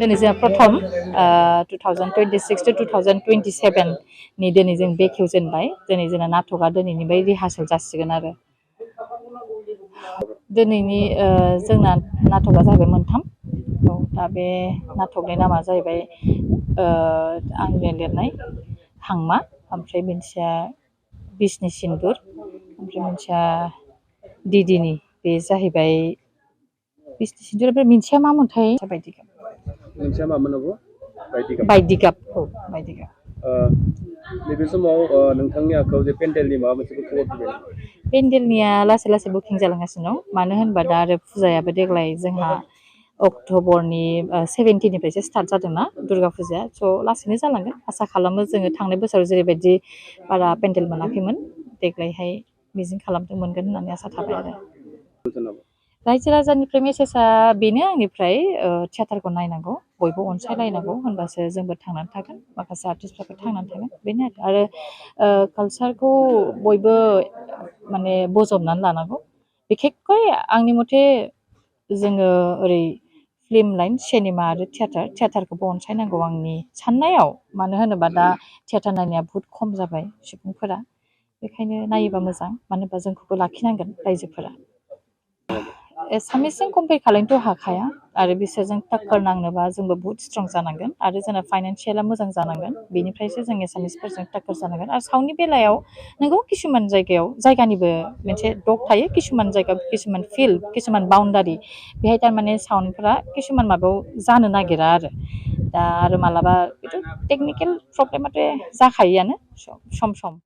दिनै जोंहा प्रथम 2026 to 2027 नि दिनै जों बेखेवजेनबाय दिनै जोंना नाटकआ दिनैनि बै रिहार्सेल जासिगोन आरो दिनैनि जोंना नाटकआ जाहैबाय मोनथाम दा बे नाटकनि नामा जाहैबाय आंनि लिरनाय हांमा ओमफ्राय मोनसेया बिसनि सिन्दुर ओमफ्राय मोनसेया दिदिनि बे जाहैबाय बिसनि सिन्दुर ओमफ्राय मोनसेया मा मोनथाय बायदिगाब मोनसेया मामोन नंगौ बायदिगाब औ बायदिगाब नैबे समाव नोंथांनि आखायाव जे पेन्डेलनि माबा मोनसे खबर फैबाय पेन्डेलनिया लासै लासै बुकिं जालांगासिनो दं मानो होनबा दा आरो फुजायाबो देग्लाय जोंहा अक्ट'बरनि 17निफ्रायसो स्टार्ट जादोंना दुर्गा फुजाया स' लासैनो जालांगोन आसा खालामो जोङो थांनाय बोसोराव जेरैबायदि बारा पेन्डेल मोनाखैमोन देग्लायहाय मिजिं खालामदों मोनगोन होननानै आसा थाबाय आरो रायजो राजानिफ्राय मेसेजआ बेनो आंनिफ्राय थियाटारखौ नायनांगौ बयबो अनसायलायनांगौ होनबासो जोंबो थांनानै थागोन माखासे आर्टिस्टफ्राबो थांनानै थागोन बेनो आरो कालसारखौ बयबो माने बजबनानै लानांगौ बिखेखकै आंनि मथे जोङो ओरै फिल्म लाइन सिनेमा आरो थियाटारखौबो अनसायनांगौ आंनि साननायाव मानो होनोबा दा थियाटार नायनाया बहुद खम जाबाय सुबुंफोरा बेखायनो नायोबा मोजां मानो होनबा जोंखौबो लाखिनांगोन रायजोफोरा एसामिसजों कम्पेयार खालामनोथ' हाखाया आरो बिसोरजों टाक्कर नांनोबा जोंबो बुहुत स्ट्रं जानांगोन आरो जोंना फाइनान्सियेला मोजां जानांगोन बेनिफ्रायसो जों एसामिसफोरजों टाक्कर जानांगोन आरो साउन्डनि बेलायाव नोंगौ किसुमान जायगायाव जायगानिबो मोनसे दग थायो किसुमान जायगायाव किसुमान फिल्ड किसुमान बाउण्डारि बेहाय थारमाने साउन्डफोरा किसुमान माबायाव जानो नागिरा आरो दा आरो मालाबा टेकनिकेल प्रब्लेमाथ' जाखायोआनो सम सम